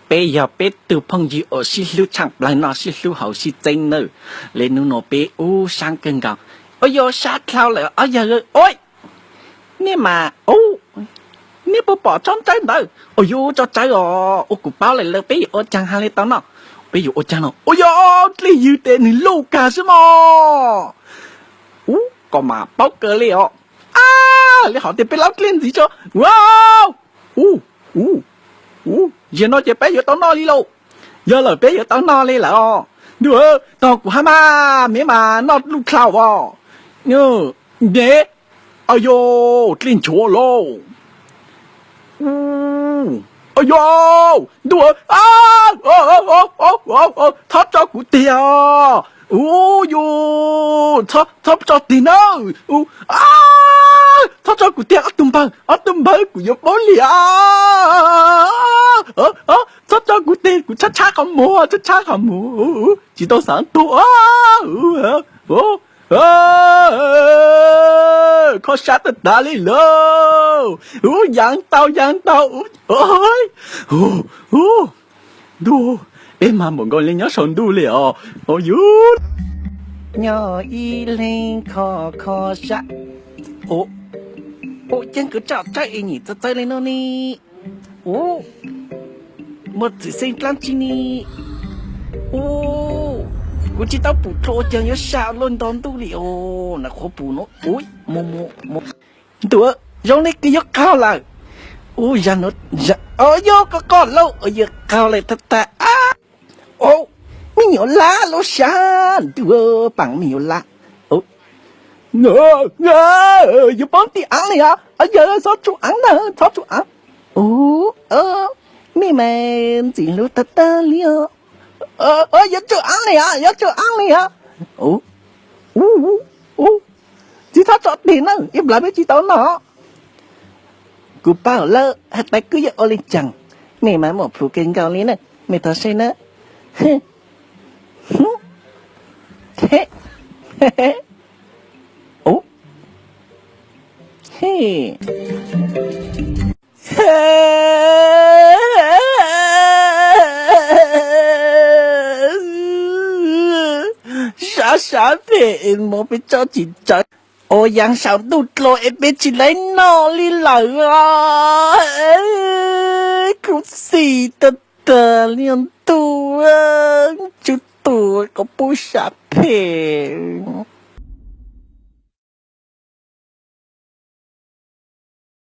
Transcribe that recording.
Peb yog peb tug phooj ywg uas sib hlub tshaaj plawg noj sib hlub haus sib txeeb nawb. Le nub nua peb ub sab kawg nkaus. Ua yuav sab dlhau lawm ob yawg. Ua, nej mas, ub, nej puas pom tsob tsawb ntawd? Ua yuav tsob tsawb os, ua kuv paub lawm lawm peb yuav ua caag has le tau noj? Peb yuav ua caag no? Ua yog dlej ywg tes nwg luj kag xwb mog. Ub, koj mas paub kawg li os. A, le hov tias peb laub dlej ntxiv tso. Ua, ub, ub, ub, yog no ces peb yuav tau noj li lauj. Yog lawm peb yuav tau noj li lawm os. Ntuj, tog kuv hab mas, me mas noj luj dlhau os. Neb, a yog dlej nchuav lauj. Ua yog, ntuj, txhob tso kuv tiag. Ua yog, txhob tso tiag na. Txhob tso kuv tiag ob tug npawg, ob tug npawg kuv yuav paub liam. Txhob tso kuv tiag, kuv tshab tshab qhov muag, tshab tshab qhov muag, tsis tau xaav tuag. Kho sab tag tag li lauj. Ub, yaav tau, yaav tau. Ntuj, peb mag npaum nkaus li nyob saum ntuj li os. Ua yog, nyob ib leeg kho kho sab. Ua, ua caag kuv tsom tsawb es nyim txawv txawv li no ne. Ub, muaj txwm xeeb dlaab tsi ne. Ub, kuv tsis tau pum dlua ua caag yuav sab luaj nto ntuj li os. Na qhuav pum no. Ub, mus mus mus. Ntuj, zoo li kws yuav qaug lawm. Ub, zag no, o yog koj qoj lauj, yuav qaug lawm tag tag. A, o, me nyuam lab lub sab ntuj, paam me nyuam lab. Yuav poob tim aav li os, yog txhob tsum aav na, txhob tsum aav. Ub, me mas ntxim hlub tag tag li os. Yuav tsum aav li os, yuav tsum aav li os. Ub, tsis txhob tso tig na, ib plag peb tsis tau noj. Kuv paub lawm has tas kuv yuav ua li caag, mej mas muaj plhus kawg nkaus li na, mej tog saib na. Sab sab phem es mov peb tsob tsis tsawv, ua yaav saum ntuj dlua es peb tsis lawv noj li lawm. Khuv xim tag tag li ntuj, tswv tus kom pub sab phem.